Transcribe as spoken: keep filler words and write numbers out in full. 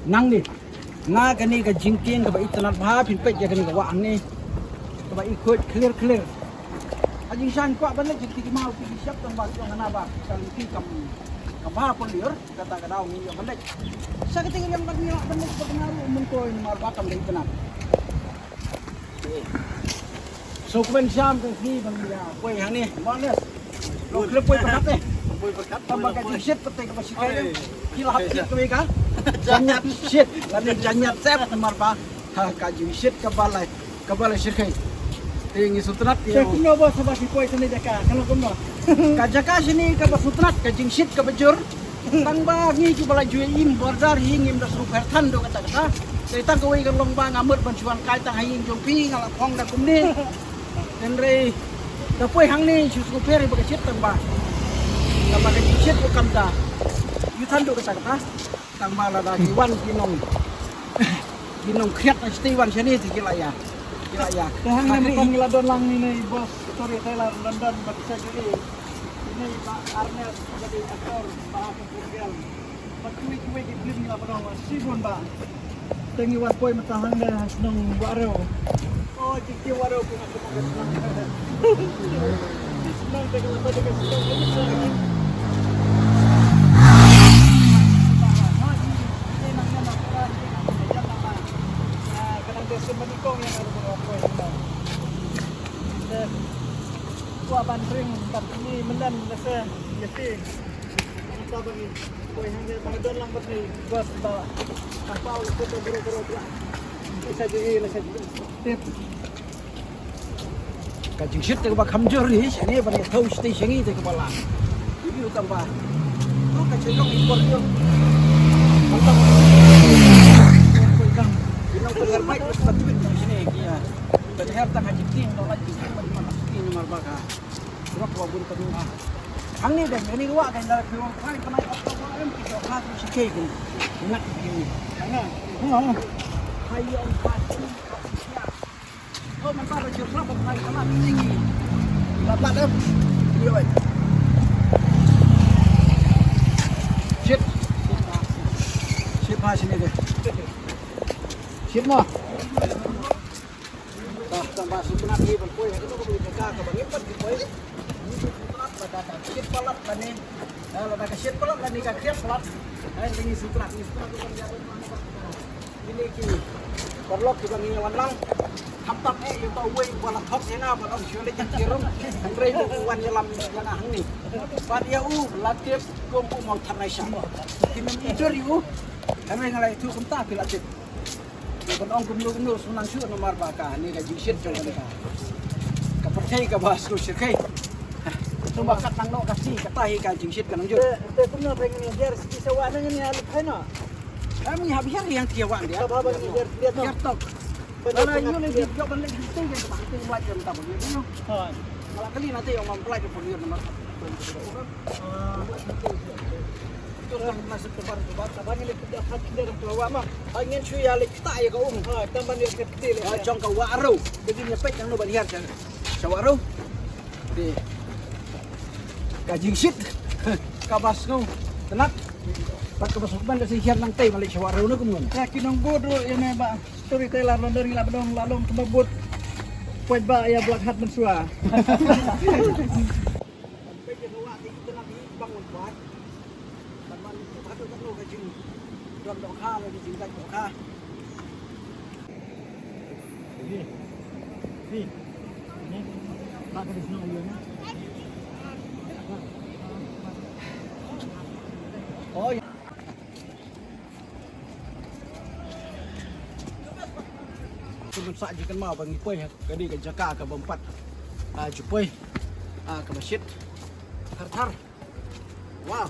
Nangne, na kane ka jingkieng kaba itynnad bha, phin peit ïa kane ka wah hangne kaba i khuid khlir khlir. Ha jingshah kwah ban leit, jingkieng ki maw ki shep tang ba ki ong hana ba ka lynti kam, kam bha pynlur, kata ka daw ngi ïoh ban leit. Sa kata ka liang ban ngi lah ban leit ba kane ruh mynta namar ba kam dei itynnad. So kmen sham ka sngi ban ïa poi hangne, Mones. Lo khlem poi pyrkhat eh. Poi pyrkhat. Tang ba ka jingshit pat te kaba shit. Ki la hap shit kawei ka janiat shit lane janiat sep namar ba ha ka jingshit kaba la, kaba la shit kai. Te ngi sngewtynnat ïa. Te kumno ba sa ba ki poi shane jaka, ka long kumno? Ka jaka shane kaba sngewtynnat, ka jingshit kaba jur. Tang ba ngi kiba la ju im border hi ngim da sngewpher than da kata kata. Te tang kawei ka long ba nga mut ban shu wan kai tang ha ïing jong phi, nga la phong da kumne. Hynrei da poi hangne shu sngewpher hi ba ka shit tang ba, tang ba ka jingshit ruh kam da ïoh than da kata kata. Tang ba lada ki wan ki nong, ki nongkhriat na shatei wan shane te ki la ïa, ki la ïa. Te hangne mynta ngi la don lang ine i boss storyteller London bad sa juli. Ine i Bah Ernest, ba dei actor, ba ha ka Purgel. Bad kiwei kiwei ki film ngi la pynlong, shibun bah. Te ngi wan poi mynta hangne ha shnong Wahrew. Oh, jingkieng Wahrew, ki nga shnong, ka shnong. Ki shnong te ka la bad ka shnong. Ka nang te sum ba nyngkong ïa nga ruh ba poi. Te kwah ban ring bad ngi mynta lehse ïa phi. Mynta ba ngi poi hangne ba don lang bad ngi bos ba ka pau lehse ba bro bro bro. Lehse jingï lehse jingï. Tip. Ka jingshit te kaba kham jur hi shane ba ngi thaw shit te sha ngi te kaba la. Ibi u tang ba. Ka jingshit i por yo. Ka tang. Ina ka lar bai ka twit shane ki ya. Ka her tang ka jingkieng, ka la jingkieng ba ki man ka jingkieng namar ba ka. Rok wa bun ka ding. Hangne dei, hangne ruh ka lar phi wan kai pynai ka em ki ka tu shi ke ki. Ngat ki. Hangne. Ha. Hai ong ka. Ko man pa ba jur rok ba kai ka la ning. La la em. Yo. Shit. Shit ba shini dei. Shit mo. Tah, tang ba sngewtynnat ngi ban poi ha kano kano ka jaka kaba ngim pat poi. Ngi sngewtynnat ba ka, ka shit palat lane, eh, lada ka shit palat lane ka khriat palat. Eh, ngi sngewtynnat, ngi sngewtynnat ban ïa ban ban ban. Kine ki paralok kiba ngi wan lang. Khamtam eh ïa uta uwei uba la thok ïa nga ban ong shu leit ïa ki rung. Hynrei u wan ïalam ïa nga hangne. Bad ïa u la tip kum u Mawthadraishan. Kim ïoh ïa u. Hynrei nga la ïathuh kumta phi la tip. Ban ong kumno kumno shu nang shu namar ba kane ka jingshit jong kane ka, ka pyrthei kaba shu shirkhei. Kumba kat nang noh ka sngi kata hi ka jingshit ka nang jur. Te, te kumno ba ngin hiar sha wah na ngin ïa lip hai noh. Em ngi hap hiar ïa ngi ïa wah dia. Kaba ba ngin hiar dia noh. Hiar tok. Ba na ïoh ne jingïoh ban leh jingshit jong kaba hangtei ba jong kaba ïoh. Ha. Nga la kylli na te ong ngam pynlait ban ïoh namar. Jong ka Wahrew. Te ngin ïa peit nangno ban hiar sha, sha Wahrew. Te ka jingshit kaba sngewtynnat bad kaba sngewkmen ka shisha nangtei ban leit sha Wahrew ne kumno. Ka ki nongbud ruh ïa me ba storyteller London ngi la ba dong la long kaba bud. Poi ba ïa Black Hat mynshuwa. Oh, ïa. Kumno sa jingkynmaw ba ngi poi ha kane ka jaka kaba ym pat, ah, ju poi, ah, kaba shit. Thar thar. Wah.